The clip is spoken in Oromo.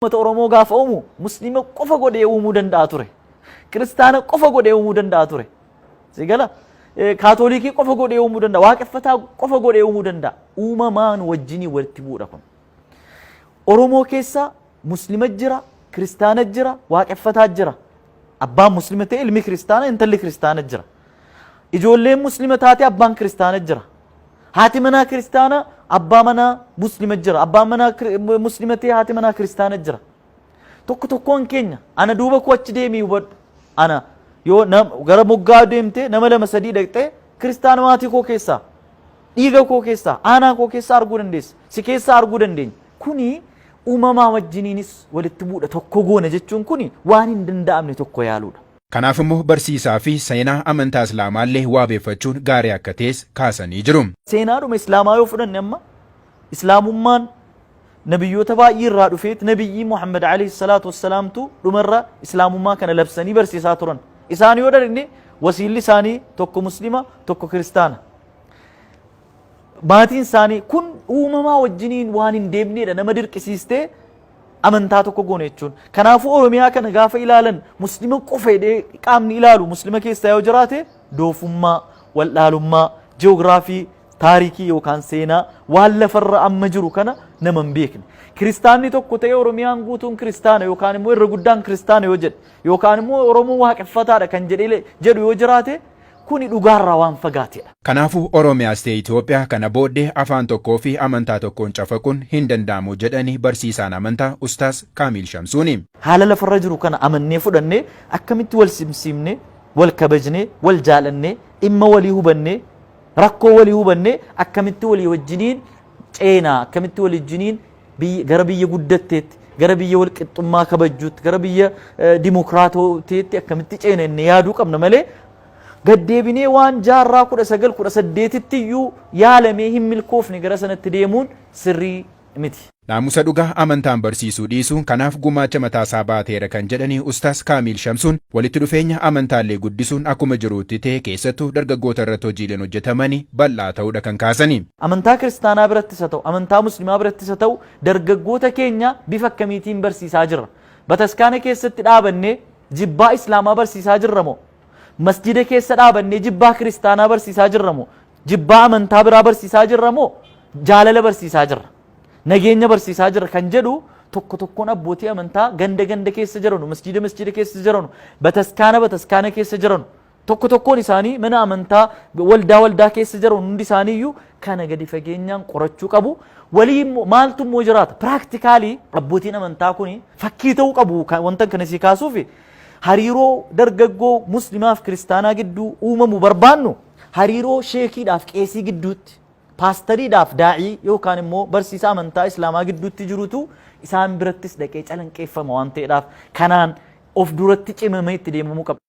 Uummata Oromoo gaafa uumu Musliima qofa godhee uumuu danda'a ture. Kiristaana qofa godhee uumuu danda'a ture. Si gala? Kaatolikii qofa godhee uumuu danda'a. Waaqeffataa qofa godhee uumuu danda'a. Uumamaan wajjinii walitti bu'uudha kun. Oromoo keessa Muslima jira, Kiristaana jira, Waaqeffataa jira. Abbaan Muslima ta'e ilmi Kiristaana, intalli Kiristaana jira. Ijoolleen Muslima taate abbaan Kiristaana jira. Haati manaa Kiristaana, abbaa manaa Muslima jira. Abbaan manaa Muslima ta'e haati manaa Kiristaana jira. Tokko tokkoon keenya ana duuba koo achi deemii hubadhu. Ana yoo gara moggaa deemtee nama lama sadii dhaqxee Kiristaana maatii koo keessaa, dhiiga koo keessaa, aanaa koo keessaa arguu dandeessa. Si keessaa arguu dandeenya. Kuni uumamaa wajjiniinis walitti buudha. Tokko goona jechuun kuni waan hin danda'amne tokko yaaluudha. Kanaaf immoo barsiisaa fi seenaa amantaa Islaamaallee waabeeffachuun gaarii akka ta'es kaasanii jiru. Seenaadhuma Islaamaa yoo fudhanne amma Islaamummaan nabiyyoota baay'ee irraa dhufeet nabiyyii Muhammad alayhi salaatu wassalaamtu dhumarra Islaamummaa kana labsanii barsiisaa turan. Isaan yoo dhalinne wasiilli isaanii tokko Muslima tokko Kiristaana. Maatiin isaanii kun uumamaa wajjiniin waan hin deemneedha nama dirqisiistee amantaa tokko goone jechuun. Kanaafuu Oromiyaa kana gaafa ilaalan Muslima qofa jedhee qaamni ilaalu Muslima keessaa yoo jiraate doofummaa, wallaalummaa, ji'oogiraafii, taarikii yookaan seenaa waan lafarra amma jiru kana nama hin beekne. Kiristaanni tokko ta'ee Oromiyaan guutuun kiristaana yookaan immoo irra guddaan kiristaana yoo jedhe yookaan immoo Oromoo waaqeffataadha kan jedhee jedhu yoo jiraate kuni dhugaarraa waan fagaateedha. Kanaafuu Oromiyaas ta'e Itoophiyaa kana booddee afaan tokkoo fi amantaa tokkoon cafaquun hin danda'amu jedhani barsiisaan amantaa Ustaaz Kaamiil Shamsuuni. Haala lafarra jiru kana amannee fudhannee akkamitti wal simsiifnee, wal kabajnee, wal jaalannee, dhimma walii hubannee, rakkoo walii hubannee akkamitti walii wajjiniin ceenaa, akkamitti walii wajjiniin gara biyya guddatteetti, gara biyya wal qixxummaa kabajjuutti, gara biyya dimokiraatooteetti akkamitti ceena inni yaaduu qabna malee gaddeebinee waan jaarraa 19 18tti iyyuu yaalamee hin milkoofne gara sanatti deemuun sirrii miti. Naamusa dhugaa amantaan barsiisuu dhiisuun kanaaf gumaacha mataasaa baateera kan jedhani Ustaaz Kaamiil Shamsuun walitti dhufeenya amantaallee guddisuun akkuma jiruutti ta'e keessattuu dargaggoota irratti hojiileen hojjetamani bal'aa ta'uudha kan kaasani. Amantaa kiristaanaa birattis haa ta'u, amantaa muslimaa birattis haa ta'u dargaggoota keenya bifa akkamiitiin barsiisaa jirra? Bataskaana keessatti dhaabannee jibbaa islaamaa barsiisaa jirra moo? Masjida keessa dhaabannee jibbaa kiristaanaa barsiisaa jirra moo? Jibbaa amantaa biraa barsiisaa jirra moo? Jaalala barsiisaa jirra. Nageenya barsiisaa jirra kan jedhu tokko tokkoon abbootii amantaa ganda ganda keessa jiranu, masjida masjida keessa jiranu, bataskaana bataskaana keessa jiranu, tokko tokkoon isaanii mana amantaa waldaa waldaa keessa jiran hundi isaaniiyyuu kana gadi fageenyaan qorachuu qabu. Walii immoo maaltu immoo jiraata? Piraaktikaalii abbootiin amantaa kun fakkii ta'uu qabu wanta kana sii kaasuufi hariiroo dargaggoo muslimaaf kiristaanaa gidduu uumamu barbaannu hariiroo sheekiidhaaf qeesii gidduutti paastariidhaaf daa'ii yookaan immoo barsiisaa amantaa islaamaa gidduutti jirutu isaan birattis dhaqee calanqeeffama waan ta'eedhaaf kanaan of duratti cimamee itti deemamuu qaba.